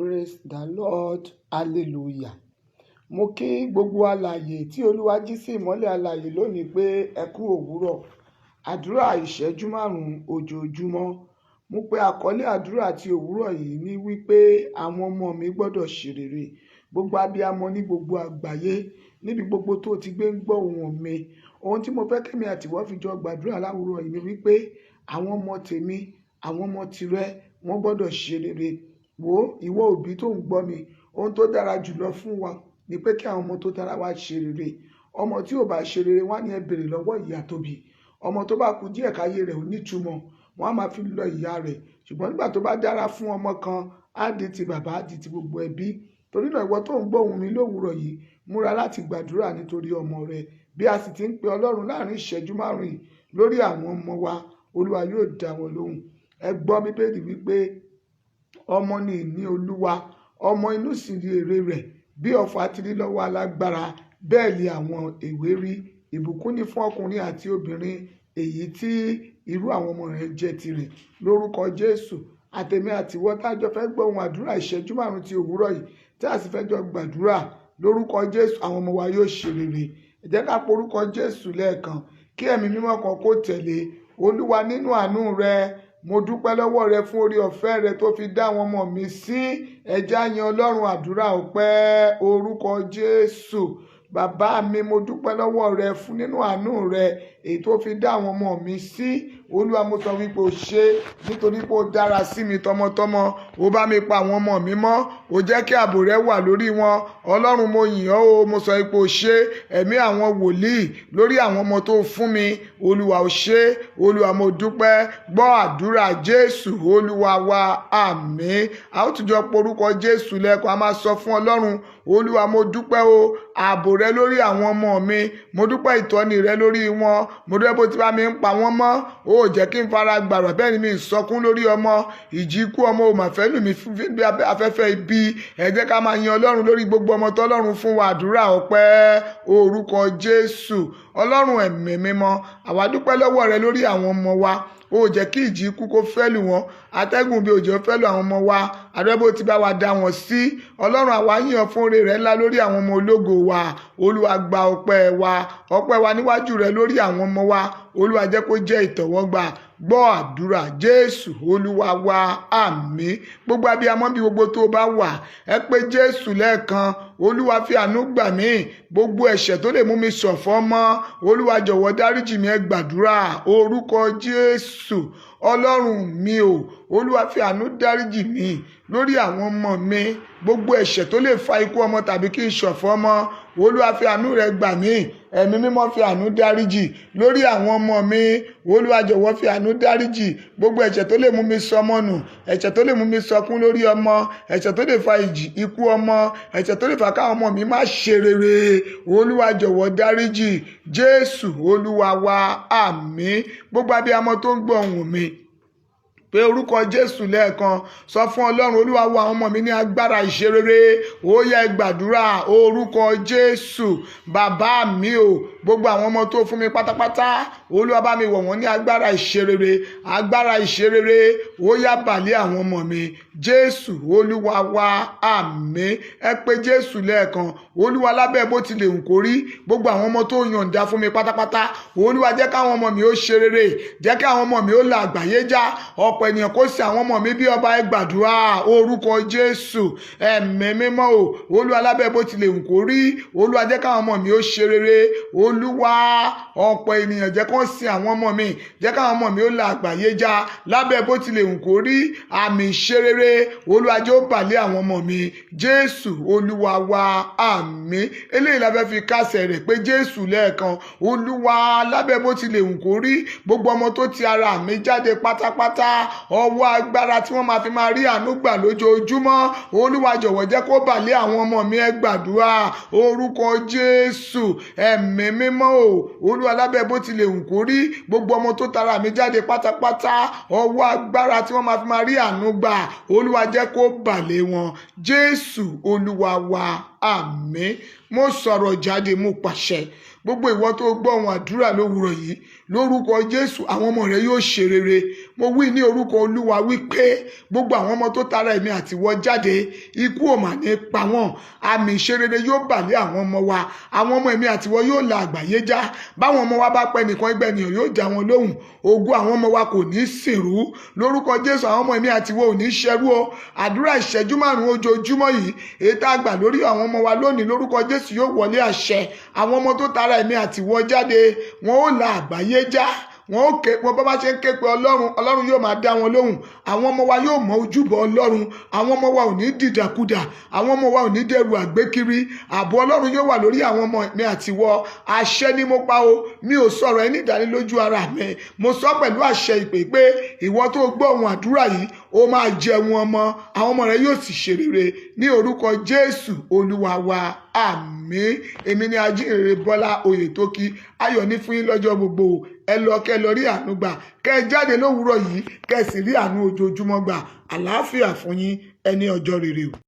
Praise the Lord, hallelujah. Mo kí gbogbo alààyè tí Olúwa jí sí ìmọ́lẹ̀ alààyè lónìí pé ẹ kú òwúrọ̀. Àdúrà ìṣẹ́jú márùn-ún ojoojúmọ́. Mo pe àkọlé àdúrà ti òwúrọ̀ yìí ní wípé àwọn ọmọ mi gbọ́dọ̀ ṣe rere. Gbogbo abiyamọ ní gbogbo àgbáyé, níbi gbogbo tó ti gbé ń gbọ́ ohùn mi. Ohun tí mo fẹ́ kémi àtìwọ́ fi jọ gbàdúrà láwùrọ̀ yìí ni wípé àwọn ọmọ tèmi, àwọn ọmọ tìrẹ, wọ́n gbọ́dọ̀ ṣe rere. Wò ó, ìwọ òbí tó ń gbọ́ mi, ohun tó dára jùlọ fún wa ni pé kí àwọn ọmọ tó dára wá ṣe rere. Ọmọ tí ò bá ṣe rere, wọ́n á ní ẹ bèrè lọ́wọ́ ìyá tó bí. Ọmọ tó bá kú díẹ̀ káyé rẹ̀ ò nítumọ̀, wọ́n á máa fi lọ ìyá rẹ̀. Ṣùgbọ́n nígbà tó bá dára fún ọmọ kan, á di ti bàbá, á di ti gbogbo ẹbí. Torí náà ìwọ tó ń gbọ́ ohùn mi lówùúrọ̀ yìí, múra láti gbàdúrà nítorí ọmọ rẹ. Bí a sì ti ń pe Ọlọ́run láàrin ìṣẹ́jú márùn-ún yìí lórí àwọn ọmọ wa, Olúwa yóò dá wọn lóhùn. Ẹ gbọ́ Bíbélì wípé ọmọ ni ìní Olúwa, ọmọ inú sì ni èrè rẹ̀. Bí ọfà ti rí lọ́wọ́ alágbára, bẹ́ẹ̀ ni àwọn èwe rí. Ìbùkún ni fún ọkùnrin àti obìnrin èyí tí irú àwọn ọmọ rẹ̀ jẹ́ tirẹ̀. Lórúkọ Jésù, àtèmi àtìwọ́ tá jọ fẹ́ gbọ́ ohùn àdúrà ìṣẹ́jú márùn-ún ti òwúrọ̀ yìí, tí a sì fẹ́ jọ gbàdúrà lórúkọ Jésù, àwọn ọmọ wa yóò ṣe rere. Ẹ jẹ́ ká pe orúkọ Jésù lẹ́ẹ̀kan kí ẹ̀mí mímọ́ kan kó tẹ̀lé. Olúwa, nínú àánú rẹ, mo dúpẹ́ lọ́wọ́ rẹ fún oore ọ̀fẹ́ rẹ tó fi dá àwọn ọmọ mi sí. Ẹ jẹ́ á yin Ọlọ́run, àdúrà ọpẹ́, orúkọ Jésù. Bàbá mi, mo dúpẹ́ lọ́wọ́ rẹ fún nínú àánú rẹ èyí tó fi dá àwọn ọmọ mi sí. Olúwa, mo sọ wípé o ṣé, nítorí pé o dára sí mi tọmọtọmọ. O bá mi pa àwọn ọmọ mi mọ́, o jẹ́ kí ààbò rẹ wà lórí wọn. Ọlọ́run, mo yìn ọ́ o, mo sọ wípé o ṣé. Ẹ̀mí àwọn wòlíì lórí àwọn ọmọ tó fún mi, Olúwa, o ṣé. Olúwa, mo dúpẹ́. Gbọ́ àdúrà, Jésù Olúwa wa, àmín. A ó tún jọ porúkọ Jésù lẹ́ẹ̀kan. A máa sọ fún Ọlọ́run: Olúwa, mo dúpẹ́ o, ààbò rẹ lórí àwọn ọmọ mi. Mo dúpẹ́ ìtọ́ni rẹ lórí wọn. Mo dúpẹ́ bó ti bá mi ń pa wọ́n mọ́. Ó jẹ́ kí n fara gbàrà, bẹ́ẹ̀ ni mi ń sọkún lórí ọmọ. Ìjì ikú ọmọ ò mà fẹ́ lù mí bí afẹ́fẹ́ ibi. Ẹ jẹ́ ká máa yin Ọlọ́run lórí gbogbo ọmọ tọ́lọ́run fún wa. Àdúrà ọpẹ́, orúkọ Jésù. Ọlọ́run ẹ̀mí mímọ́, àwa dúpẹ́ lọ́wọ́ rẹ lórí àwọn ọmọ wa. Ó jẹ́ kí ìjì ikú kó fẹ́ lù wọ́n, atẹ́gùn bí òjò fẹ́ lù àwọn ọmọ wa. Àdúrà bó ti bá wa dá wọn sí. Ọlọ́run, àwa yìn ọ́ fún oore rẹ ńlá lórí àwọn ọmọ ológo wa. Olúwa, gba ọpẹ́ wa, ọpẹ́ wa níwájú rẹ lórí àwọn ọmọ wa. Olúwa, jẹ́ kó jẹ́ ìtẹ̀wọ́gbà. Gbọ́ àdúrà, Jésù Olúwa wa, àmín. Gbogbo abiyamọ, bí gbogbo tó bá wà, ẹ pé Jésù lẹ́ẹ̀kan. Olúwa, fi àánú gbà mí. Gbogbo ẹ̀ṣẹ̀ tó lè mú mi ṣọ̀fọ̀ mọ́, Olúwa, jọ̀wọ́ dáríjì mí. Ẹ gbàdúrà, orúkọ Jésù. Ọlọ́run mi o, Olúwa, fi àánú dáríjì mí lórí àwọn ọmọ mi. Gbogbo ẹ̀ṣẹ̀ tó lè fa ikú ọmọ tàbí kí n ṣọ̀fọ̀ ọmọ, Olúwa, fi àánú rẹ gbà mí. Ẹ̀mí mímọ́, fi àánú dáríjì lórí àwọn ọmọ mi. Olúwa, jọ̀wọ́ fi àánú dáríjì gbogbo ẹ̀ṣẹ̀ tó lè mú mi sọmọ nù, ẹ̀ṣẹ̀ tó lè mú mi sọkún lórí ọmọ, ẹ̀ṣẹ̀ tó lè fa ìjì ikú ọmọ, ẹ̀ṣẹ̀ tó lè fa káwọn ọmọ mi má ṣe rere. Olúwa, jọ̀wọ́ dáríjì. Jésù Olúwa wa, àmín. Gbogbo abiyamọ tó ń gbọ́ ohùn mi, pé orúkọ Jésù lẹ́ẹ̀kan. Sọ fún Ọlọ́run: Olúwa, wọ àwọn ọmọ mi ní agbára ìṣerere. Ó yẹ, gbàdúrà, orúkọ Jésù. Bàbá mi o, gbogbo àwọn ọmọ tó fún mi pátápátá, Olúwa, bá mi wọ̀ wọ́n ní agbára ìṣerere. Agbára ìṣerere, ó yá, bàlẹ́ àwọn ọmọ mi. Jésù Olúwa wa, àmín. Ẹ pé Jésù lẹ́ẹ̀kan. Olúwa, lábẹ́ bó ti lè wù kó rí, gbogbo àwọn ọmọ tó yọ̀ǹda fún mi pátápátá, Olúwa, jẹ́ káwọn ọmọ mi ó ṣe rere, jẹ́ kí àwọn ọmọ mi ó la àgbáyé já, ọ̀pọ̀ ènìyàn kó sí àwọn ọmọ mi bí ọba. Ẹ gbàdúrà, orúkọ Jésù. Ẹ̀mí mímọ́ o, Olúwa, lábẹ́ bó ti lè wù kó rí, Olúwa, jẹ́ káwọn ọmọ mi ó ṣe rere. Olúwa, ọ̀pọ̀ ènìyàn, jẹ́ kó sin àwọn ọmọ mi, jẹ́ káwọn ọmọ mi ó la àgbáyé já. Lábẹ́ bó ti lè wù kó rí, àmì ìṣerere, Olúwa, jẹ́ ó bà lé àwọn ọmọ mi. Jésù Olúwa wa, àmín. Eléyìí la fẹ́ fi kásẹ̀ rẹ̀, pé Jésù lẹ́ẹ̀kan. Olúwa, lábẹ́ bó ti lè wù kó rí, gbogbo ọmọ tó ti ara mi jáde pátápátá, ọwọ́ agbára tí wọ́n máa fi máa rí àánú gbà lójoojúmọ́, Olúwa, jọ̀wọ́ jẹ́ kó bà lé àwọn ọmọ mi. Ẹ gbàdúrà, orúkọ Jésù. Ẹ̀mí mímọ́ o, Olúwa, lábẹ́ bó ti lè wù kó rí, gbogbo ọmọ tó tara mi jáde pátápátá, ọwọ́ agbára tí wọ́n máa fi máa rí àánú gbà, Olúwa, jẹ́ kó bà lé wọn. Jésù Olúwa wa, àmín. Mo sọ̀rọ̀ jáde, mo pàṣẹ, gbogbo ìwọ tó gbọ́ ohùn àdúrà lówùrọ̀ yìí, lórúkọ Jésù, àwọn ọmọ rẹ yóò ṣe rere. Mo wí ní orúkọ Olúwa wípé gbogbo àwọn ọmọ tó tara èmi àtìwọ jáde, ikú ò mà ní pa wọ́n. Àmì ìṣerere yóò bà lé àwọn ọmọ wa. Àwọn ọmọ èmi àtìwọ yóò la àgbáyé já. Báwọn ọmọ wa bá pẹ́ nìkan, ẹgbẹ́ ènìyàn yóò já wọn lóhùn. Ògo àwọn ọmọ wa kò ní sìnrú lórúkọ Jésù. Àwọn ọmọ èmi àtìwọ ò ní ṣẹrú o. Àdúrà ìṣẹ́jú 5 ojoojúmọ́ yìí, èyí tá a gbà lórí àwọn ọmọ wa lónìí, lórúkọ Jésù yóò wọlé àṣẹ. Àwọn ọmọ tó tara èmi àtìwọ jáde, wọn ó la àgbáyé já. Wọn ó ké wọn bá bá ṣe ń ké pe Ọlọ́run, Ọlọ́run yóò máa dá wọn lóhùn. Àwọn ọmọ wa yóò mọ ojúbọ Ọlọ́run. Àwọn ọmọ wa ò ní dìdàkudà. Àwọn ọmọ wa ò ní dẹrù àgbékiri. Ààbò Ọlọ́run yóò wà lórí àwọn ọmọ mi àtiwọ. Àṣẹ ni mo pa o. Mi ò sọ̀rọ̀ ẹni ìdánilójú ara mi. Mo sọ pẹ̀lú àṣẹ ìpè pé ìwọ tó gbọ́ ohun àdúrà yìí, ó máa jẹun ọmọ, àwọn ọmọ rẹ yóò sì ṣe rere ní orúkọ Jésù Olúwa wa. Àmín. Èmi ni ajíhìnrere Bọ́lá Oyètókì. Ayọ̀ ní fún yín lọ́jọ́ gbogbo. Ẹ lọ, kẹ́ lọ rí àánú gbà. Kẹ́ ẹ jáde lówùúrọ̀ yìí, kẹ́ ẹ sì rí àánú ojoojúmọ́ gbà. Àlàáfíà fún yín. Ẹ ní ọjọ́ rere o.